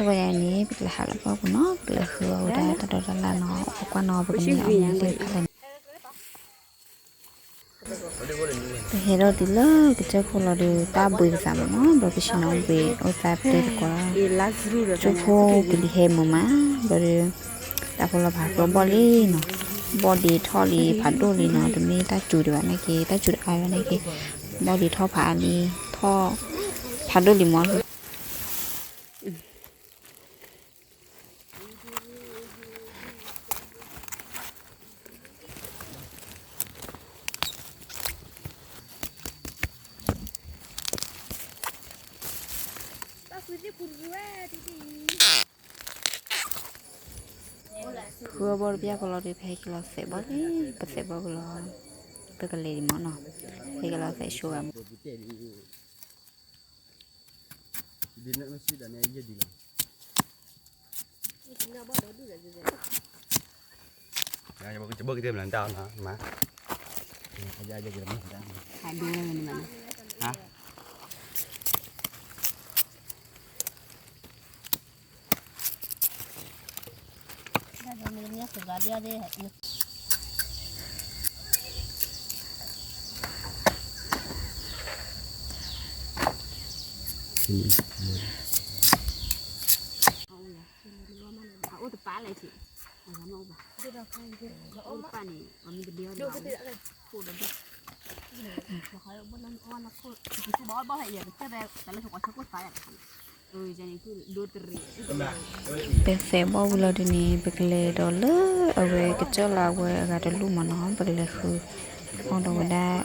ဝဲဒၣ်န့ၣ် ပကလဲၤဟးလီၤပှၢ်ပူၤနီၤ, ပကလဲၤဃုအီၣ်ဝဲဒၣ်တၢ်ဒိးတၢ်လၣ်နီၤ, ပကွၢ်နီၤ ပကန့ၢ်အီၤမ့ၢ်သ့ၣ်တဖၣ်လဲၣ်န့ၣ် ပဟဲထီၣ်တုၤလၢကစၢၢ်ခိၣ်လီၤဒီး တၢ်ဘှံးကသးမးနီၤ, ဘျီပဆ့ၣ်နီၤဘှံးအိၣ်သးပတဲသကိးလီၤ, ကၠိဖိကလံၤဟဲမးမး, ဘျီဒီး တၢ်ဖိလီၤဖးကျိဘီၣ်လံနီၤ, ဘီၣ်ဒ့ထီၣ်လံဖးဒိၣ်လံနီၤ, တမ့ၢ်တၢ်စူၤဒံးဘၣ်နာ်က့, တၢ်စူၤတအါဘၣ်နာ်က့, ဘီၣ်ဒ့ထီၣ်ဖးအါလံ, ထီၣ်ဖးဒိၣ်လံမး ဃုအီၣ်ဘီၣ်တဘျီဖိလီၤဒီး ပဟဲက့ၤလီၤသဲးဘီၣ်လံ, ပသဲးဘီၣ်ကလီၤ, ပကလဲၤဒံးမးနီၤ, ဟဲက့ၤလီၤသဲးဆိဂၤမး ပသဲးဘီၣ်ဝံၤလီၤဒုးန့ၣ် ပကလဲၤဒီးလၢအဝဲကစၢၢ်လၢအဝဲအဂၤတလူၢ်မးနီၤ, ပကလဲၤဃုအီၣ်ဒီးဝဲဒၣ်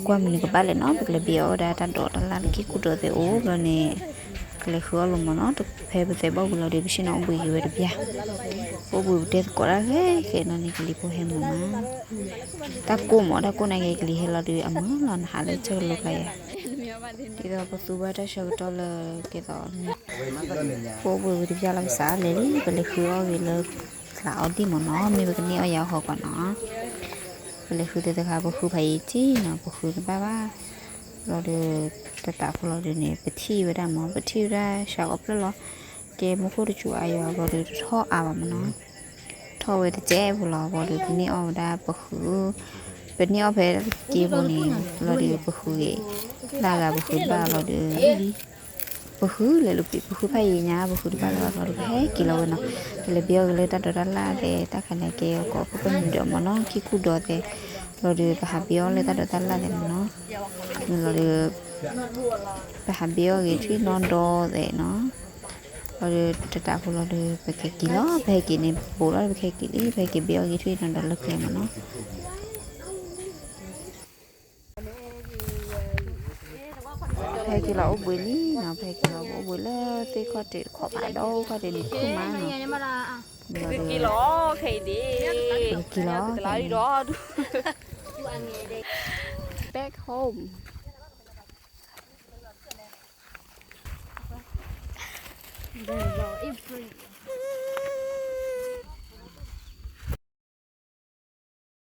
ကွၢ်မနုၤကဘၣ်လဲၣ်နီၤ, ပကလဲၤဘ့ၣ်အီၣ်ဝဲဒၣ်တၢ်ဒိးတၢ်လၣ်လၢခံကူၣ်ဒီးသဲးအိၣ်ဘျီန့ၣ်, ကလဲၤဃုအီၣ်လီၤမးနီၤ, ဖဲပသဲးဘီၣ်ဝံၤလီၤဒီး ပဆ့ၣ်နီၤအိၣ်ဘှံးက့ၤဝဲတဘျီ, အိၣ်ဘှံးပတဲသကိးတၢ်ဂ့ၤဂ့ၤနီၤန့ၣ် ကလံၤဖိဟဲမးမး တၢ်ကိၢ်မး တၢ်ကိၢ်နာ်က့ ကလံၤဟဲလီၤဒီး အမုာ်လီၤနဟးလၢဆၢကလိကျါယၤ, ဒ်သိးပသူဘၣ်တၢ်ဆၢကတီၢ်လၢကဲသိးန့ၣ်, ပအိၣ်ဘှံးဝံၤတဘျီလီၤ ပစးလဲၤလံ ပလဲၤဃုအီၣ်ဂ့ၤလၢ သးအီဒံၣ်မးနီၤ, မ့ၢ်ပကန့ၢ်အီၣ်ယၤအီၣ်ဃီကွၢ်နီၤ, ပလဲၤဃုသ့ၣ်တခါ ပဃုဖးယံာ်ကံနီၤ ပဃုတဘၣ်ဘၣ်, လီၤဒီး တတးဖိလီၤဒုးန့ၣ် ပထံၣ်ဝဲဒၣ်မး ပထံၣ်ဝဲဒၣ်စှၤကီးဖျၢၣ်လီၤ, ကဲမူခိၣ်တစူၤအါယီၤ လီၤဒီးတထီၣ်အါဘၣ်မးနီၤ ထီၣ်ဝဲတစဲးဖိလီၤ ဘၣ်ဒီးပန့ၢ်အီၣ်ဝဲဒၣ်ပဃု, ပန့ၢ်အီၣ်ဖဲက့ဖိန့ၣ် လီၤဒီးပဃုဂ့ၤ, လၢဂၤပဃုတဘၣ်လီၤဒီး ပဃုလဲၤလူၤပံၤ ပဃုဖးယံာ်ညါ ပဃုတဘၣ်လၢၤဘၣ်လီၤဒီး ပဟဲက့ၤလီၤဝဲနီၤ, ပလဲၤဘ့ၣ်အီၣ်ဂ့ၤလၢတၢ်ဒိးတၢ်လၣ်သဲး တၢ်ခါန့ၣ်ကဲကီး ပပမုၢ်ဒီးမးနီၤ ခံကူၣ်ဒီးသဲး, လီၤဒီးပဟးဘ့ၣ်အီၣ်လၢတၢ်ဒိးတၢ်လၣ်သဲးမးနီၤ, မ့ၢ်လီၤဒီး ပဟးဘ့ၣ်အီၣ်ဂ့ၤထွံၣ်နီၣ်ဒီသဲးနီၤ, လီၤဒီးတတးဖိလီၤဒီး ပကက့ၤလီၤ ပဟဲက့ၤန့ၣ် ပပိာ်လီၤ ပကဟဲက့ၤလံ ပဟဲက့ၤဘ့ၣ်အီၣ်ဂ့ၤထွံၣ်နီၣ်ဒီလၢကျဲမးနီၤ ဖဲက့ၤလီၤအိၣ်ဘှံးလံနီၤ ဖဲက့ၤလီၤအိၣ်ဘှံးလၢသ့ၣ်ခီၣ်ထံးတခီပၤဒီးခီၣ်ထံးန့ၣ် ခုၣ်မးနီၤ, က့ၤလီၤခဲအံၤဒ့ၣ်, က့ၤလီၤခဲအံၤဒ့ၣ်, back home.